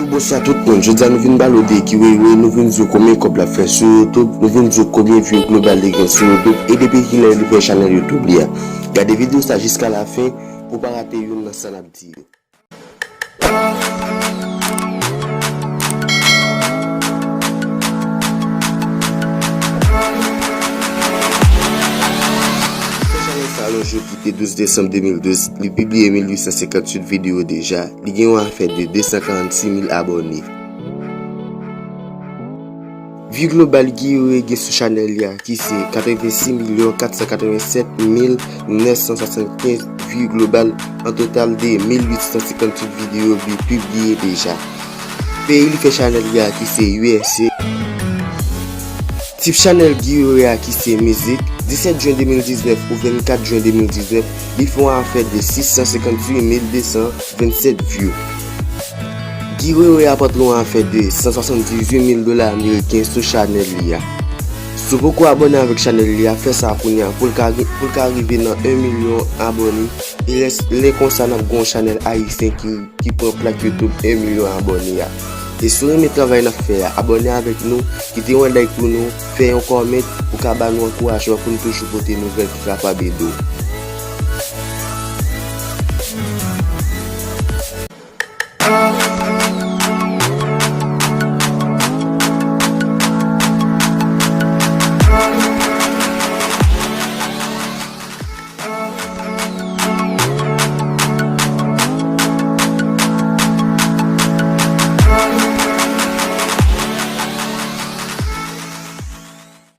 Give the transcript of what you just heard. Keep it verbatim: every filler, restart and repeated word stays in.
Bonswa tout moun, jodi a nou vin pale w de Guy Wewe, nou vin di w konbyen kòb l ap fè sou YouTube, nou vin di w konbyen view global li gen sou YouTube, e depi kilè li fè chanèl YouTube li a. Gade videyo sa jiska lafen pou w pa rate youn nan sa n ap di yo. Fè chanèl sa yon jou ki te douz desanm de mil douz, li pibliye mil uit san senkanntuit videyo deja, li gen yon afè de de san karannsis mil abòne. View global Guy Wewe gen sou chanèl li a ki se katrevensis milyon kat san katrevensèt mil nèf san swasannkenz view global, an total de mil uit san senkanntuit videyo li pibliye deja. Peyi li fè chanèl li a ki se U S A. Tip chanèl Guy Wewe a ki se mizik, disèt jen de mil diznèf ou vennkat jen de mil diznèf, li fè yon afè de sis san senkanntuit mil de san vennsèt view. Guy Wewe a pote yon afè de san swasanndizuit mil dola ameriken sou chanèl li a. Si w poko abòne avèk chanèl li a, fè sa kounye a pou l ka, pou l ka rive nan en milyon abòne. E lè, lè konsa n ap gen yon chanèl ayisyen ki, ki pran plak YouTube en milyon abòne a. E si w renmen travay n ap fè a, abòne avèk nou, kite yon like pou nou, fè yon kòmant pou ka ba nou ankourajman pou n toujou pote nouvèl ki kapab ede w.